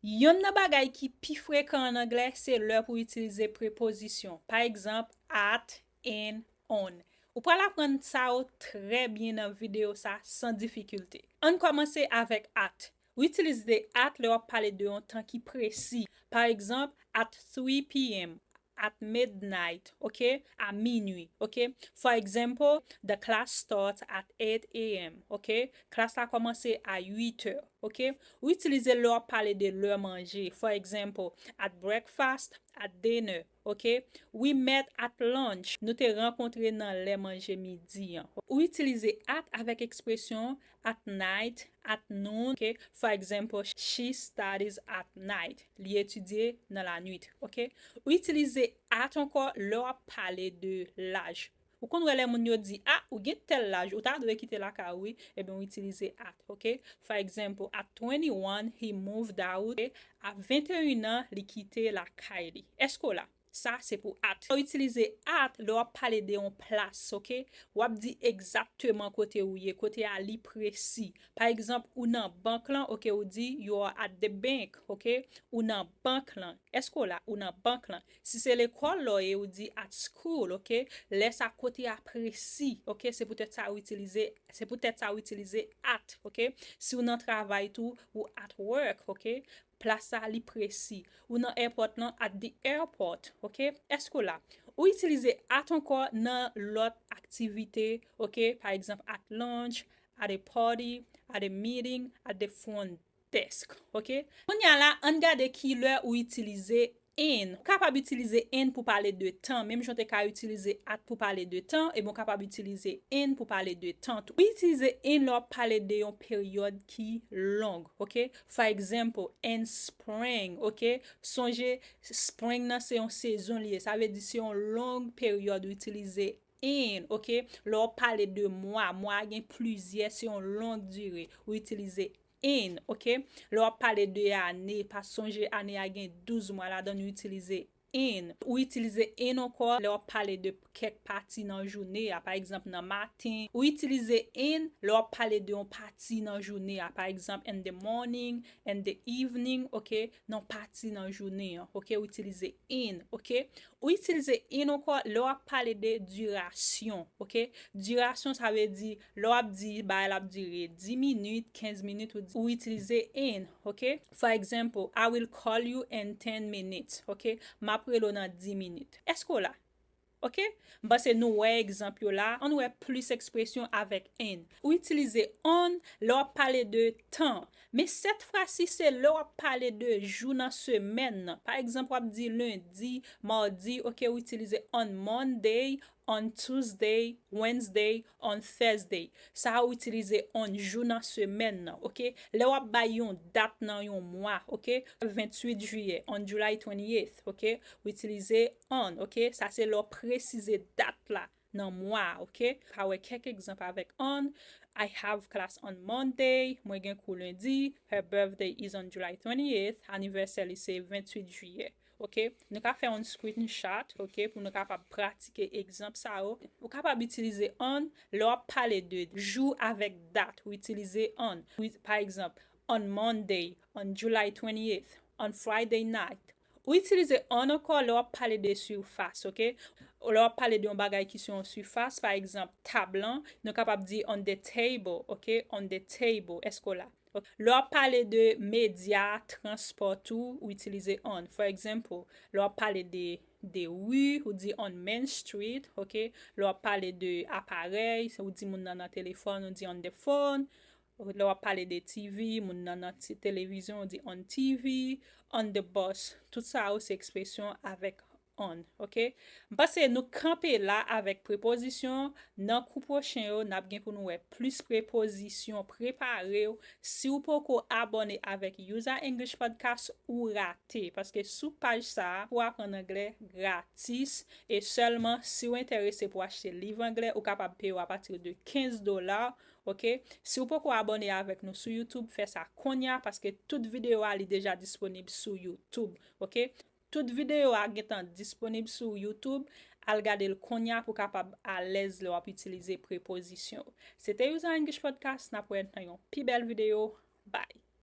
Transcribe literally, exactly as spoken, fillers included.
Yonn nan bagay ki pi frekan an anglè se lè pou itilize prepozisyon. Pa egzanp, at, in, on. Ou pral aprann sa yo trè byen nan videyo sa san difikilte. Ann kòmanse avèk at. Ou itilize at lè w ap pale de yon tan ki presi. Pa egzanp, at three p.m., at midnight, ok? A minwi, ok? For example, the class starts at eight a.m., ok? Klas la kòmanse a uit è, ok? Ou itilize l lè w ap pale de lè manje. For example, at breakfast, at dinner, ok? We met at lunch. Nou te rankontre nan lè manje midi an. Ou itilize at avèk ekspresyon at night, at noon, ok? For example, she studies at night. Li etidye nan lanwit, ok? Ou itilize at ankò lè w ap pale de laj. Ou konn wè lè moun yo di, ah, ou gen tèl laj, ou ta dwe kite lakay ou, wi. Ebyen, ou itilize at, ok? For example, at twenty-one, he moved out. A venteyen an, li kite lakay li. Èske w la? Sa se pou at. Ou itilize at lè w ap pale de yon plas, ok? W ap di egzakteman kote ou ye, kote a li presi. Pa egzanp, ou nan bank lan, ok, ou di, you are at the bank, ok? Ou nan bank lan. Èske w la? Ou nan bank lan. Si se lekòl la w ye, ou di at school, ok? Lè sa kote a presi, ok? Se poutèt sa ou itilize, se poutèt sa ou itilize at, ok? Si w nan travay tou, ou at work, ok? Plas sa li presi. Ou nan airport lan, at the airport, ok? Èske w la? Ou itilize at ankò nan lòt aktivite, ok? Pa egzanp, at lunch, at a party, at a meeting, at the front desk, ok? Kounye a la, ann gade ki lè ou itilize in. Ou kapab itilize in pou pale de tan, menm jan w te ka itilize at pou pale de tan, ebyen w kapab itilize in pou pale de tan tou. Ou itilize in lè w ap pale de yon peryòd ki long, ok? For example, in spring, ok? Sonje, spring nan se yon sezon li ye, sa vle di se yon long peryòd ou itilize in, ok? Lè w ap pale de mwa, mwa a gen plizyè, se yon long dire, ou itilize in, ok? Lè w ap pale de ane, pa sonje ane a gen douz mwa ladan l, ou itilize in. Ou itilize in ankò lè w ap pale de kèk pati nan jounen an, pa egzanp, nan maten. Ou itilize in lè w ap pale de yon pati nan jounen an, pa egzanp, in the morning, in the evening, ok? Nan pati nan jounen an, ok? Ou itilize in, ok? Ou itilize in ankò lè w ap pale de dirasyon, ok? Dirasyon, sa vle di, lè w ap di bagay la ap dire dis minit, kenz minit, ou, ou itilize in, ok? For example, I will call you in ten minutes, ok? M ap rele w nan dis minit. Èske w la? Ok? M panse nou wè egzanp yo la. Ann wè plis ekspresyon avèk in. Ou itilize on lè w ap pale de tan. Men sèt fwa si se lè w ap pale de jou nan semèn nan. Pa egzanp, w ap di lendi, madi, ok, ou itilize on Monday, on Tuesday, Wednesday, on Thursday. Sa a ou itilize on jou nan semèn nan, ok? Lè w ap bay yon dat nan yon mwa, ok? Ventuit jiyè, on July twenty-eighth, ok? Ou itilize on, ok? Sa se lè w presize dat la nan mwa, ok? Ka wè kèk egzanp avèk on. I have class on Monday. Mwen gen kou lendi. Her birthday is on July twenty-eighth. Anivèsè li se ventuit jiyè. Ok? Nou ka fè yon screenshot, ok, pou nou kapab pratike egzanp sa yo. Ou kapab itilize on lè w ap pale de jou avèk dat. Ou itilize on. Ou it-, pa egzanp, on Monday, on July twenty-eighth, on Friday night. Ou itilize on ankò lè w ap pale de sifas, ok? Lè w ap pale de yon bagay ki sou yon sifas, pa egzanp, tab lan, nou kapab di on the table, ok? On the table, èske w la? Lè w ap pale de medya, transpò tou, ou itilize on. For example, lè w ap pale de, de ri, ou di on Main Street, ok? Lè w ap pale de aparèy, ou di moun nan nan telefòn, ou di on the phone. Lè w ap pale de T V, moun nan nan ti televizyon, ou di on T V, on the bus. Tout sa yo se ekspresyon avèk on, ok? M panse nou kanpe la avèk prepozisyon. Nan kou pwochen yo, n ap gen pou nou wè plis prepozisyon. Prepare w. Si w poko abòne avèk Usa English Podcast, ou rate. Paske sou paj sa a, pou aprann anglè gratis. E sèlman si w enterese pou achte liv anglè, ou kapab peye yo apati de kenz dola. Ok? Si w poko abòne avèk nou sou YouTube, fè sa kounye a, paske tout videyo a li deja disponib sou YouTube. Ok? Tout videyo a gentan disponib sou YouTube. Al gade l kounye a pou w kapab alèz lè w ap itilize prepozisyon yo. Se te Usa English Podcast, n ap wè nan yon pi bèl videyo. Bye!